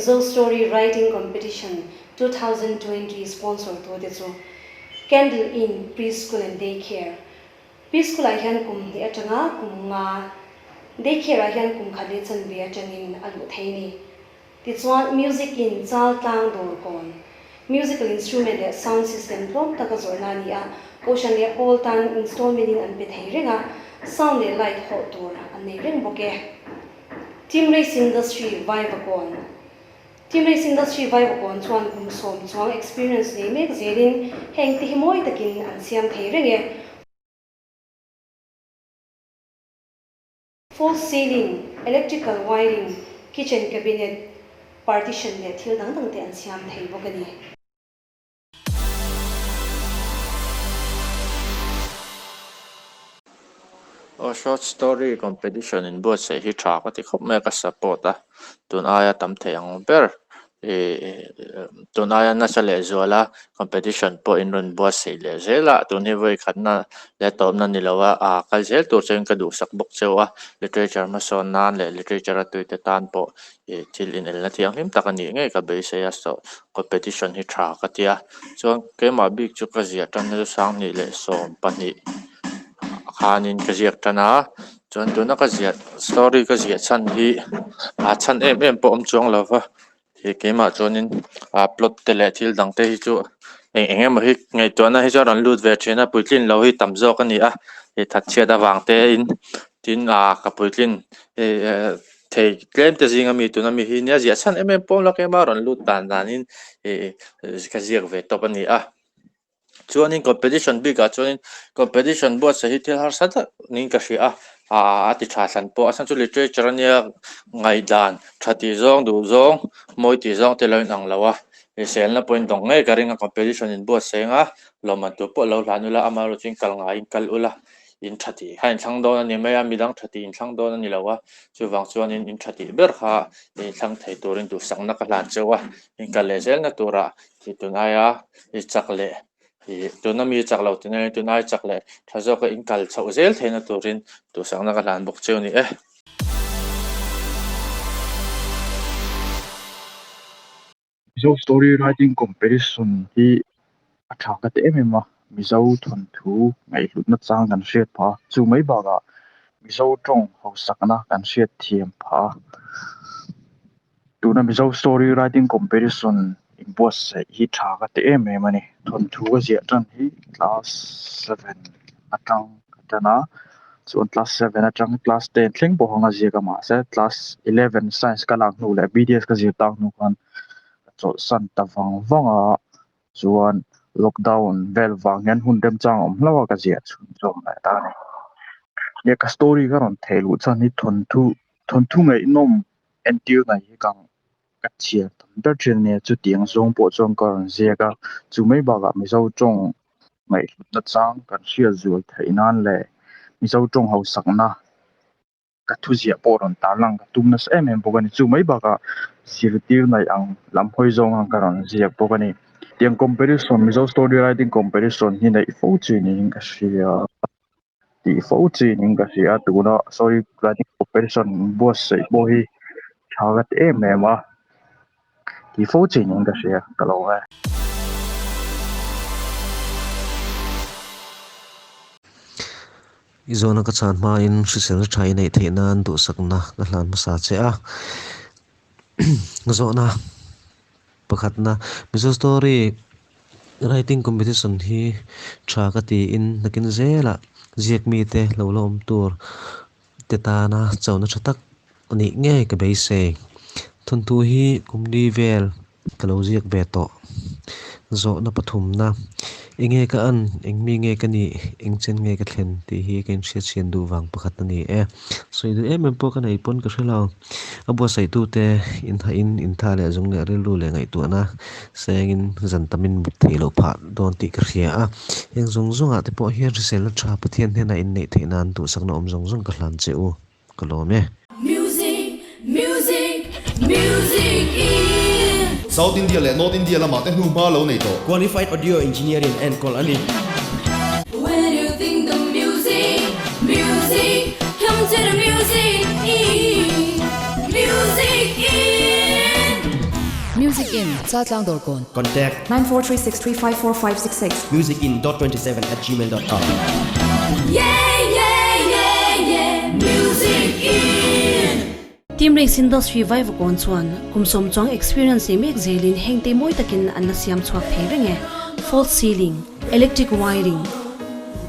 Mizo Story Writing Competition 2020 sponsor tute chu Candle Inn Preschool and Day Care. Preschool ah hian kum hnih atanga kum nga, Day Care ah hian kum khat leh chanve atangin a luh thei a ni. Tichuan Music in chal tlang dawr kawn, musical instrument leh sound system tlawm taka zawrhna a ni a, Kohhran leh pawl tan installment in an pe thei reng a, sound leh light hawh tur an nei reng bawk e. Team Race Industry Vaivakawn Team Race Industry Vaivakawn chuan kum sawm chuang experience nei mek zelin heng te hi mawi takin an siam thei reng e. False ceiling, electrical wiring, kitchen cabinet, partition leh thil dang dang te an siam thei bawk a ni. Aw short story competition in buatsaih hi tha ka ti khawp mai a ka support a tun aia tam thei ang ber ih tun aia nasa leh zuala competition pawh in rawn buatsaih leh zel a tun hi vawi khatna leh tawpna ni lo a ah kal zel tur chuan ka duhsak bawk cheu a literature hmasawn nan leh literature a tuite tan pawh ih thil inelna thianghlim tak a nih ngei ka beisei a saw competition hi tha ka tia chuan keimah bik chu ka ziah tan na chu sanghnih leh sawm pahnih khanin ka ziak tan a chuan tuna ka ziah story ka ziah chhan hi a chhan em em pawh awm chuang lo va ih keimah chuanin ah plot te leh thil dang te hi chu eng eng emaw hi ngaihtuahna hi chu a rawn lut ve thin a puitlin lo hi tam zawk a ni a ih thatchhiat avang te in tin ah ka puitlin ih thei tlem te zinga mi tuna mi hi nia ziah chhan em em pawh lawk em a rawn lut dan danin ih ka ziak ve tawp a ni a chuanin competition bikah chuanin competition buatsaih hi thil harsa tak niin ka hria a ah a ti tha hlan pawh a chhan chu literature ania ngaihdan tha tih zawng duh zawng mawi tih zawng te lo inang lo a hriselna pawh in dawng ngei ka ring a competition in buatsaih anga lawmman tur pawh lo hlan ula amaherawhchu chu in kal ngaiin kal ula in tha tih kha in thlang dawn a ni mai a midang tha tih in thlang dawn a ni lo a chuvang chuanin in tha tih ber kha in thlang thei turin duhsakna ka hlan cheu a in kal leh zelna turah ih tun aia ih chak leh ih tuna mi chak lo tih ngai tun aia chak leh tha zawka in kal chhoh zel theihna turin duhsakna ka hlan bawk cheu a ni e. Mizo story writing competition hi a tha ka ti em em a, Mizo thawnthu ngaihhlutna chang kan hriat phah a, chu mai bakah Mizo tawng hausakna kan hriat thiam phah a. Tuna Mizo story writing competition inbuatsaih hi tha ka ti em em a ni. Thawnthu ka ziah tan hi class seven atang ka tan a, chuan class seven atang class ten thleng pawh khan ka ziak a mahse class eleven science ka lak hnu leh B_D_S ka zir tak hnu khan ka chawlhsan ta vang vang a chuan lockdown vel vang hian hun remchang a awm hlauh a ka ziah chhun zawm leh ta a ni. Nia ka story ka rawn theih luh chuan hi thawnthu thawnthu ngaihnawm entir nei hi ka Ka chhiar tam ber thin ania chutiang zawng pawh chuan ka rawn ziak a, chu mai bakah Mizo tawng ngaihhlutna chang kan hriat zual theih nan leh Mizo tawng hausakna ka thuziah pawh rawn tarlang ka tum nasa em em bawk a ni. Chu mai bakah zirtir naih ang lam hawi zawng ang ka rawn ziak bawk a ni. Tiang competition Mizo story writing competition hi neih fo chi niin ka hria. Tih fo chi niin ka hria a tuna story writing competition buatsaih pawh hi tha ka ti em em a tih fo chi niin ka hria ka lo e. I zawhna ka chhan hmain hriselna tha i neih theih nan duhsakna ka hlan hmasa che a. Zawhna pakhatna Mizo story Writing competition hi tha ka tiin nakin zelah ziak mite lo la awm tur te tana chona tha tak a nih ngei ka beisei. Thawnthu hi kum li vel ka lo ziak ve tawh. Zawhna pathumna, Enge ka an, eng mi nge ka nih, eng chen nge ka thlen tih hi ka inhriatchhian duh vang pakhat a ni e. Sawi duh em em pawh ka nei pawn ka hre lo. A buatsaih-tute inhain intha leh zung leh rilru leh ngaihtuahna sengin zan tamin mut theih loh phah dawn tih ka hria a. Heng zawng zawngah te pawh hian hriselna tha Pathian hnenah inneih theih nan duhsakna awm zawng zawng ka hlan che u. Ka lawm e. Music, music, music in. South India leh North India lamah te hnuhma lo nei tawh. Qualified Audio Engineer in enkawl a ni. When you think the music, music, come to the music in, music in. Inn, Chaltlang Dawrkawn. Contact. 9436354566. Musicinn.27 at gmail dot com. Yeah yeah yeah yeah Music Inn. Team Race Industry Vaivakawn chuan kum sawm chuang experience nei mek zelin heng te mawi takin an la siam chhuak thei reng e, false ceiling, electric wiring,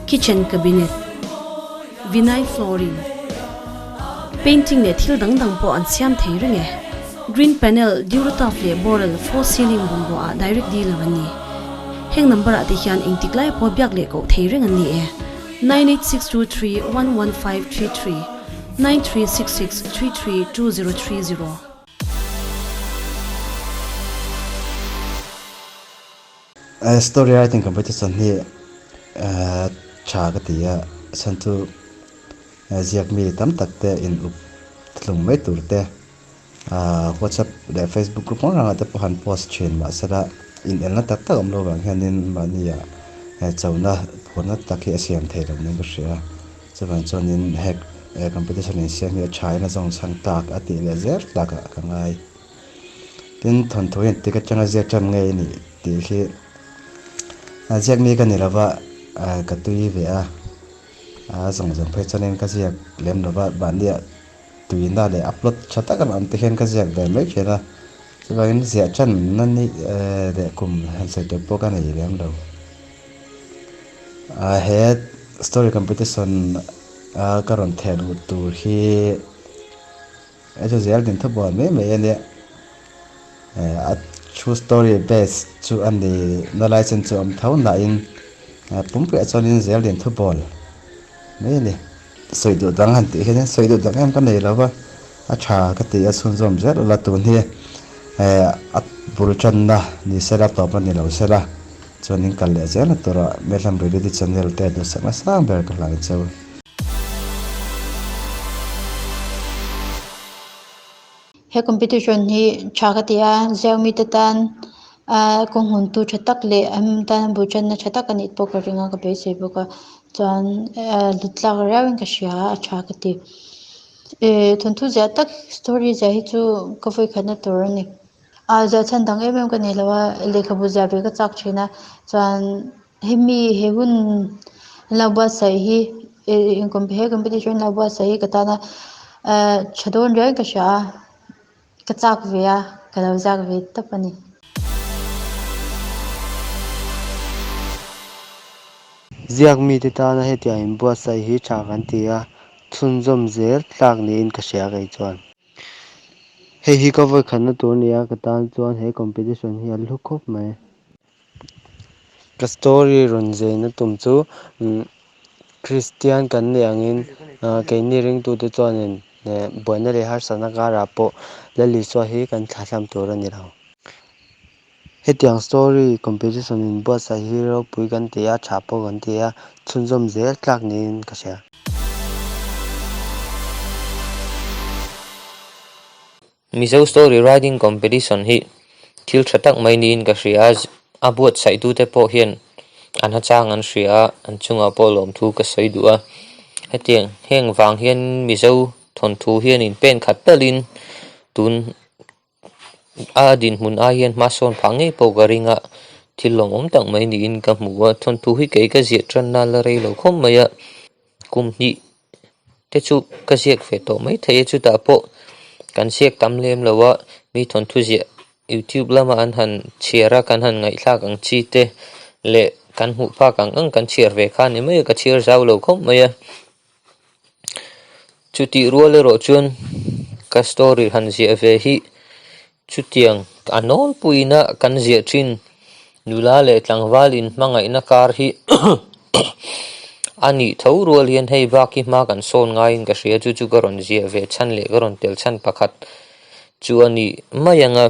kitchen cabinet, vinyl flooring, painting leh thil dang dang pawh an siam thei reng e. Green panel, Durotaf leh Boral false ceiling bungrua ah direct dealer an ni. Heng number ah te hian engtik lai pawh biak leh koh thei reng an ni e. 9862311533, 9366332030. Story writing competition hi tha ka ti a, a chhan chu ziak mi tam tak te in up thlung mai tur te WhatsApp leh Facebook group hrang hrangah te pawh han post thin mahsela inelna tak tak awm lo vang hianin mahnia chona phurna tak hi a siam thei lo niin ka hria. Chuvang chuanin he competition insiam hi a thain a zawng chhan tak a tih leh zel tlakah ka ngai. Tin, thawnthu hian tik atanga ziak ṭan ngei a nih tih hi ziak mi ka ni lo va, ka tui ve a, a zawng zawng phei chuanin ka ziak lem lo va, mahnia tuina leh upload ṭha tak an awm te hian ka ziak ve mai ṭhin a, chuvangin ziah ṭan na ni leh kum han sawi tur pawh ka nei lem lo. He story competition a ka rawn theh luh tur hi. He chu zel din thubual mai mai a nia. A true story base chu a ni na lai chin chu awm tho nain pumpuiah chuanin zel din thubual mai a ni. Sawi duh dang han tih hianin sawi duh dang em ka nei lo va, a tha ka ti a chhunzawm zel ula tun hi a bul tanna ni sela tawp a ni lo sela chuanin kal leh zel na turah Melham Reality Channel te duhsakna sang ber ka hlan cheu. He competition hi tha ka ti a ziakmi te tan ahh kawng hun tu tha tak leh an tan bul tanna tha tak a nih pawh ka ring a ka beisei bawk a chuan ahh hlut tlak riau in ka hria a a tha ka ti eh thawnthu ziah tak story ziah hi chu ka vawikhatna tur a ni ah ziah chhan dang em em ka nei lo a lehkhabu ziah ve ka chak thin a chuan. Hemi he hun an lo buatsaih hi he competition an lo buatsaih hi ka tana ehh tha dawn riau in ka hria a ka chak ve a ka lo zak ve tawp a ni. Ziak mite tana hetiang inbuatsaih hi tha kan ti a, chhunzawm zel tlak niin ka hria kei chuan. Hei hi ka vawikhatna tur a ni a, ka tan chuan he competition hi a hlu khawp mai. Ka story rawn zeina tum chu Kristian kan nih angin keini ringtute chuanin buaina leh harsatna karah pawh Lal Isua hi kan thlahhlam tur a ni lo. Hetiang story competition in buatsaih hi ropui kan ti a, tha pawh kan ti a, chhunzawm zel tlak niin ka hria. Mizo Story Writing Competition hi thil tha tak mai niin ka hria a, a buatsaih tute pawh hian an hachang an hria a, an chungah pawh lawmthu ka sawi duh a. Hetiang heng vang hian Mizo thawnthu hianin pen khat talin tun a dinhmun ai hian hmasawn phah ngei pawh ka ring a, thil lawmawm tak mai niin ka hmu a. Thawnthu hi kei ka ziah tan a la rei lo khawp mai a, kum hnih. te chu ka ziak ve tawh mai thei a chutah pawh kan ziak tam lem lo a mi thawnthu ziah youtube lama an han chhiar a kan han ngaihthlak ang chi te leh kan hmuh phak ang ang kan chhiar ve kha a ni mai a ka chhiar zau lo khawp mai a chutih rual erawh chuan ka story han ziah ve hi chutiang a nawlpuiin a kan ziah thin nula leh tlangval in hmangaihna kar hi a nih tho rual hian hei bak hi hma kan sawn ngaiin ka hria chu chu ka rawn ziah ve chhan leh ka rawn tel chhan pakhat chu a ni mai ang a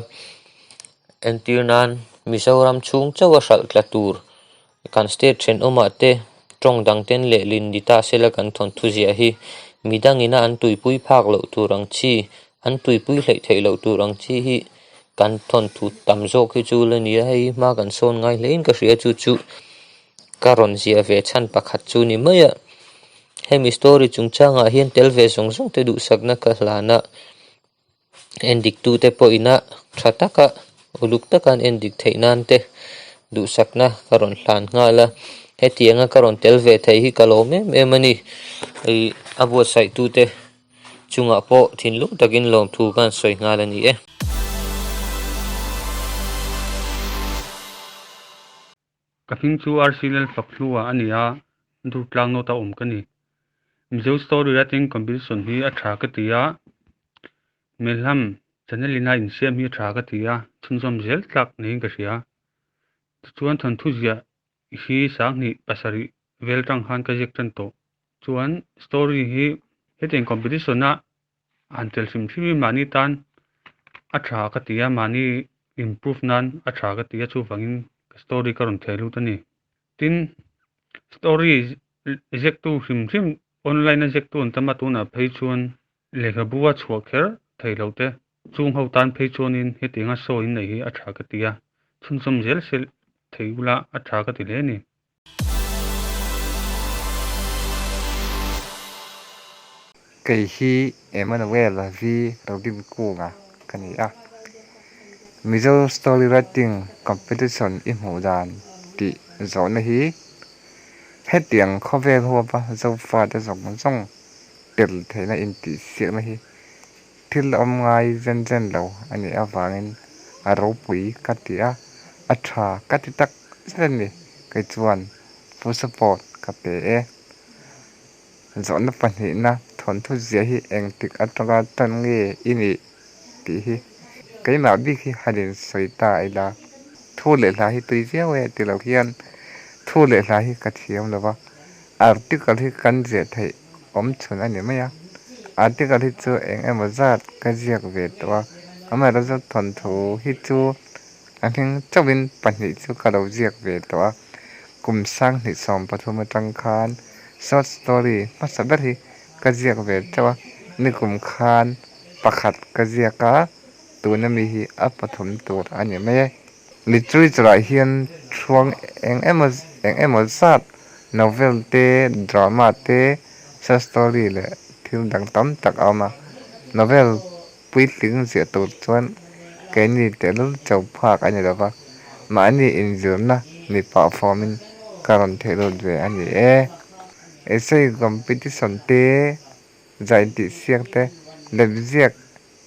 entir nan Mizoram chhung chauh a hralh tla tur kan state thenawmah te tawng dang ten lehlin ni ta sela kan thawnthu ziah hi midangina an tuipui phak loh tur ang chi an tuipui hleih theih loh tur ang chi hi kan thawnthu tam zawk hi chu la ni a hei hma kan sawn ngai hle in ka hria chu chu ka rawn ziah ve chhan pakhat chu ni mai a hemi story chungchangah hian tel ve zawng zawng te duhsakna ka hlan a. En dik tute pawh ina tha taka. Uluk taka an en dik theih nan te duhsakna ka rawn hlan nghal a, hetianga ka rawn tel ve thei hi ka lawm em em a ni. Ih a buatsaih tute chungah pawh thinlung takin lawmthu ka han sawi nghal a ni e. Ka hming chu RC Lalfakhlua a ni a, Durtlang North a awm ka ni. Mizo Story Writing Competition hi a tha ka ti a, Melham channel in a insiam hi a tha ka ti a, chhunzawm zel tlak niin ka hria. Tichuan thawnthu ziah hi sanghnih pasarih vel tang khan ka ziak tan tawh. Chuan story hi hetiang competition a han tel hrim hrim hi mahni tan a tha ka ti a, mahni improve nan a tha ka ti a, chuvangin ka story ka rawn theh lut a ni. Tin, story ziaktu hrim hrim online a ziaktu an tam a, tunah phei chuan Lehkhabu a chhuah kher thei lo te, chung ho tan phei chuanin hetianga saw in nei hi a tha ka ti a, chhunzawm zel se thei ula a tha ka ti hle a ni. Kei hi Emmanuel V Rodinkunga ka ni a, Mizo Story Writing Competition i hmuh dan tih zawhna hi hetiang khawvel huapa Zofate zawng zawng tel theihna intihsiakna hi thil awm ngai zen zen lo a nih avangin a ropui ka ti a, a tha ka ti tak zet a ni. Kei chuan full support ka pe e. Zawhna pahnihna thawnthu zia hi engtik atanga tan nge i nih tih hi keimah bik hi han insawi ta ila. Thu leh hla hi tui viau e ti lo hian thu leh hla hi ka thiam lo va, Article hi kan ziah theih awm chhun a ni mai a, article hi chu eng emaw zat ka ziak ve tawh a, amaherawhchu thawnthu hi chu a hming chauhin pahnih chu ka lo ziak ve tawh a, kum sanghnih 13 atang khan short story hmasa ber hi ka ziak ve chauh a, nikum khan pakhat ka ziak a, tuna mi hi a pathum tur a ni mai e. Literature ah hian thuang eng emaw eng emaw zat novel te, drama te, short story leh thil dang tam tak a awm a. Novel puitling ziah tur chuan keini tehlul cho phak a ni lo va, mahni inzirna ni pah fawmin ka rawn theih lut ve a ni e. Essay competition te, zai tih siak te, lemziak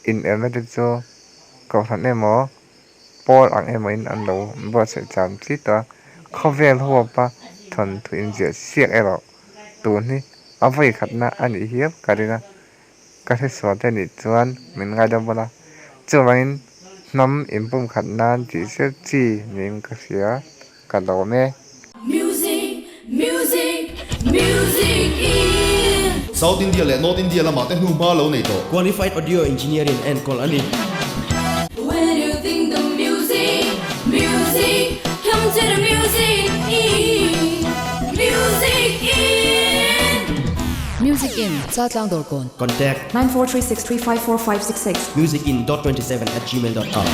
inelna te chu kohhran emaw Pawl ang emawin an lo buatsaih cham chi tawh a, khawvel huapa thawnthu inziah siak erawh tun hi a vawi khatna a nih hial ka ring a, ka hresual te nih chuan min ngaidam bawlh a, chuvangin hnam inpumkhat nan tih zel chi niin ka hria, ka lawm e. Music, music, music in. South India leh North India lamah te hnuhma lo nei tawh. Qualified Audio Engineer in enkawl a ni. When you think the music, music, come to the music in, music in. Music in, Chaltlang Dawrkawn. Contact. 9436354566. Musicin dot 27 at gmail dot com.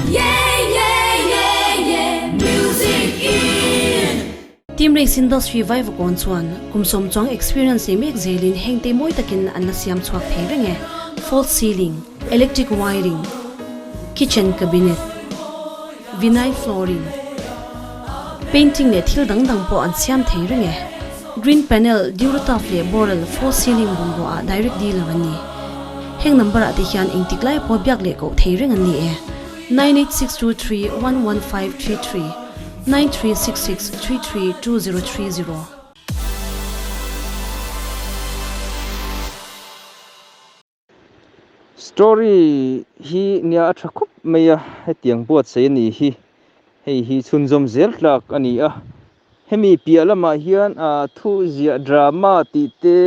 Yeah, yeah, yeah, yeah, music in. Team Race Industry Vaivakawn chuan kum sawm chuang experience nei mek zelin hengte mawi takin an la siam chhuak thei reng e, false ceiling, electric wiring, kitchen cabinet, vinyl flooring, painting leh thil dang dang pawh an siam thei reng e. Green panel, Durotaf leh Boral false ceiling bungrua ah direct dealer an ni. Heng number ah te hian engtik lai pawh biak leh koh thei reng an ni e. 9862311533, 9366332030. Story hi nia a tha khawp mai a, hetiang buatsaih a ni hi, hei hi chhunzawm zel tlak a ni a. Hemi piah lamah hian ah thu ziah drama tih te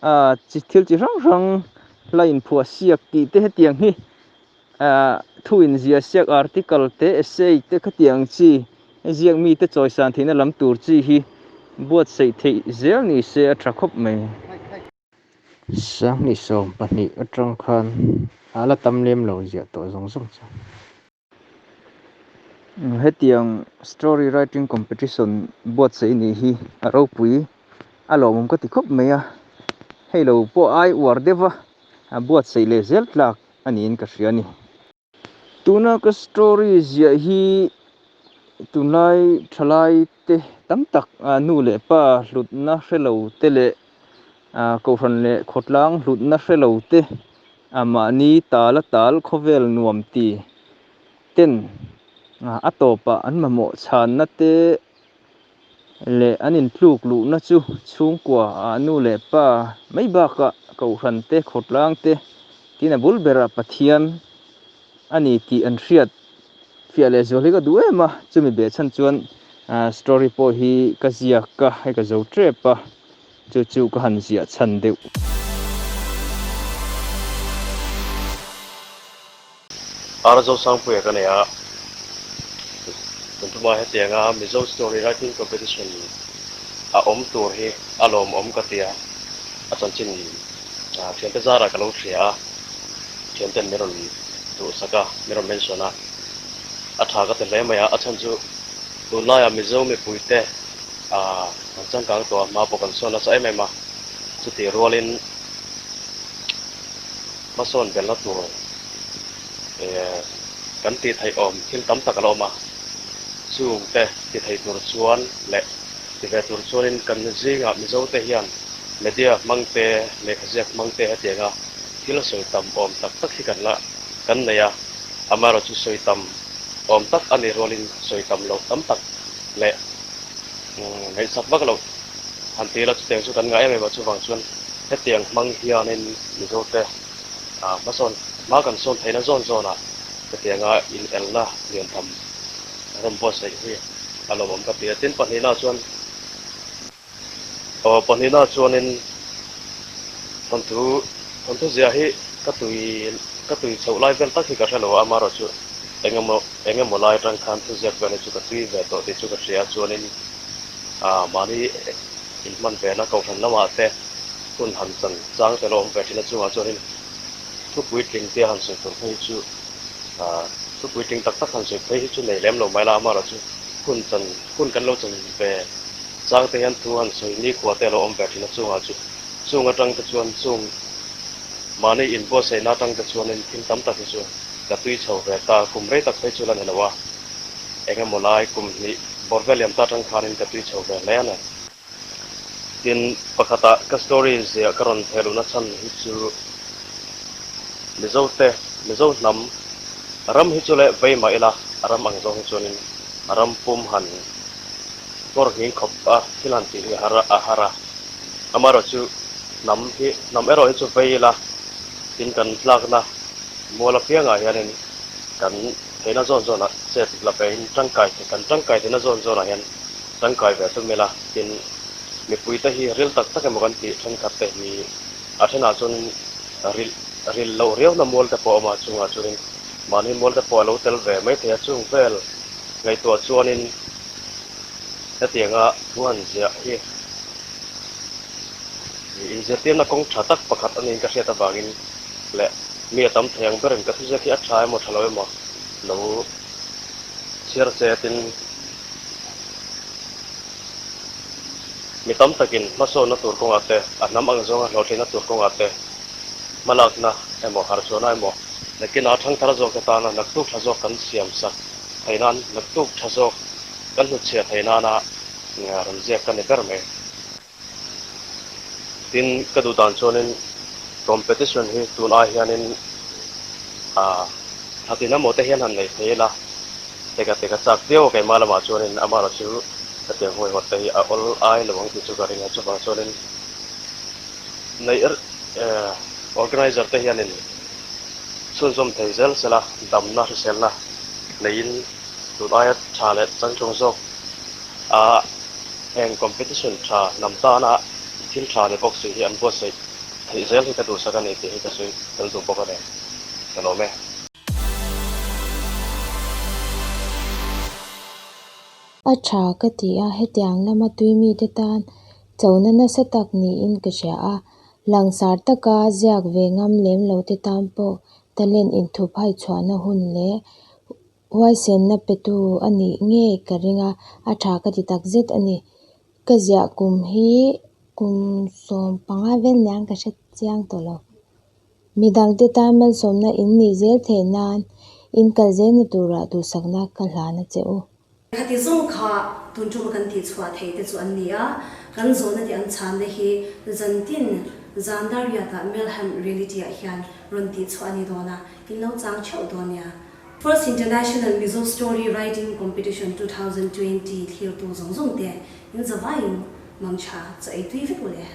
ah chi thil chi hrang hrang la inphuah siak tih te hetiang hi ah thu inziah siak article te essay te khatiang chi ziak mite chawisan theihna lam tur chi hi buatsaih theih zel ni se a tha khawp mai. Sanghnih 12 atang khan a la tam lem lo ziah tawh zawng zawng chu. Hetiang story writing competition buatsaih nih hi a ropui a lawmawm ka ti khawp mai a, hei lo pawh ai uar deuh va buatsaih leh zel tlak a niin ka hria a ni. Tuna ka story ziah hi tunlai thalai te tam tak nu leh pa hlutna hre lo te leh kohhran leh khawtlang hlutna hre lo te mahni tala tal khawvel nuam ti ten a tawpah an mamawh chhanna te leh an intluk luhna chu chhungkua ah nu leh pa mai bakah kohhran te khawtlang te tin a bul berah Pathian a ni tih an hriat fiah leh zual hi ka duh em a, chumi beh chhan chuan story pawh hi ka ziak a, hei ka zo tep a, chu chu ka han ziah chhan deuh. Ar Zosangpuia ka nei a, tun tuma hetianga Mizo Story Writing Competition a awm tur hi a lawmawm ka ti a, a chanchin thiante zarah ka lo hria a, thianten min rawn duhsak a, min rawn mention a, a tha ka ti hle mai a, a chhan chu tunlaiah Mizo mipuite kan changkang tawh a, hma pawh kan sawn nasa em em a, chutih rualin hmasawn belna tur kan tih theih awm thil tam tak a la awm a, chungte ti thei tur chuan leh ti ve tur chuanin kan zingah Mizote hian media hmang te, lehkha ziak hmang te hetianga thil sawi tam awm tak tak hi kan la kan nei a, amaherawhchu sawi tam awm tak a nih rualin sawi tam loh tam tak leh ngaihsak vak loh han ti ila chutiang chu kan ngah em em a, chuvang chuan hetiang hmang hianin Mizote hmasawn hma kan sawn theihna zawn zawnah hetianga inelna lian tham rawn buatsaih hi a lawmawm ka ti a. Tin, pahnihna chuan aw pahnihna chuanin thawnthu thawnthu zia hi ka tui ka tui chhoh lai vel tak hi ka hre lo a, amaherawhchu engemaw engemaw lai atang khan thuziak vel hi chu ka tui ve tawh tih chu ka hria a, chuanin mahni inhman vena kohhran lamah te hun han chan chang tel a awm ve thin a, chungah chuanin thu puitling tia han sawi tur phei hi chu thu puitling tak tak han sawi phei hi chu nei lem lo mai la, amaherawhchu hun chan hun kan lo chan ve chang te hian thu han sawi nikhua te a lo awm ve thin a, chungah chu chung atang te chuan chung mahni inbuatsaihna atang te chuanin thil tam tak hi chu ka tui chho ve ta, kum rei tak phei chu la ni lo a, engemaw lai kum hnih bawr vel liam ta atang khanin ka tui chho ve hle a ni. Tin, pakhatah ka story ziah ka rawn theh luhna chhan hi chu Mizo te, Mizo hnam ram hi chu leh vei mah ila a ram ang zawng hi chuanin a ram pum han nghawr nghing khawp a thil han tih hi a har a. Amaherawhchu hnam hi hnam erawh hi chu vei ila tin kan tlakna mual apiangah hianin kan theihna zawn zawnah chet la vein tangkai kan tangkai theihna zawn zawnah hian Tangkai ve tum ila, tin, mipuite hi ril tak tak emaw kan tih thenkhat te hi a thenah chuan ril ril loh riauna mual te pawh a awm a, chungah chuanin mahni mual te pawh a lo tel ve mai thei a, chung vel ngaihtuah chuanin hetianga thu han ziah hi inzirtirna kawng tha tak pakhat a niin ka hriat avangin leh mi a tam thei ang berin ka thuziak hi a tha emaw tha lo emaw lo chhiar se tin Mi tam takin hmasawnna tur kawngah te, a hnam ang zawnga hlawhtlinna tur kawngah te, hmalakna emaw, harhchhuahna emaw, nakinah thangthar zawkte tana naktuk tha zawk kan siam sak theih nan, naktuk tha zawk kan hnutchhiah theih nana rawn ziak ka ni ber mai. Tin, ka duh dan chuanin competition hi tun ai hianin thla tin emaw te hian han nei thei ila, teka teka chak viau a keimah lamah chuanin amaherawh chu hetiang huaihawt te hi a awl ai lo ang tih chu ka ring a, chuvang chuanin neih organizer te hianin chhunzawm thei zel sela damna hriselna neiin tun aia tha leh changtlung zawk a Heng competition tha hnam tana thil tha ni bawk si hi an buatsaih theih zel hi ka duhsak a ni tih hi ka sawi tel duh bawk a ni. Ka lawm e. A tha ka ti a, hetiang lama tui mite tan chona nasa tak niin ka hria a, langsar taka ziak ve ngam lem lo te tan pawh talent inthup hai chhuahna hun leh Huaisenna petu a nih ngei ka ring a, a tha ka ti tak zet a ni. Ka ziah kum hi kum 15 vel niang ka hre chiang tawh lo. Midangte tan malsawmna in nih zel theih nan In kal zelna turah duhsakna ka hlan a che u. Khati zawng kha tun tuma kan tihchhuah theih te chu an ni a, kan zawhna tih an chhanna hi zantin zan Dariat-ah Melham Reality-ah hian rawn tihchhuah a ni dawn a, in lo chang theuh dawn nia. First International Mizo Story Writing Competition 2020 thlirtu zawng zawng te in zavaiin mangtha chaw ei tui vek u le.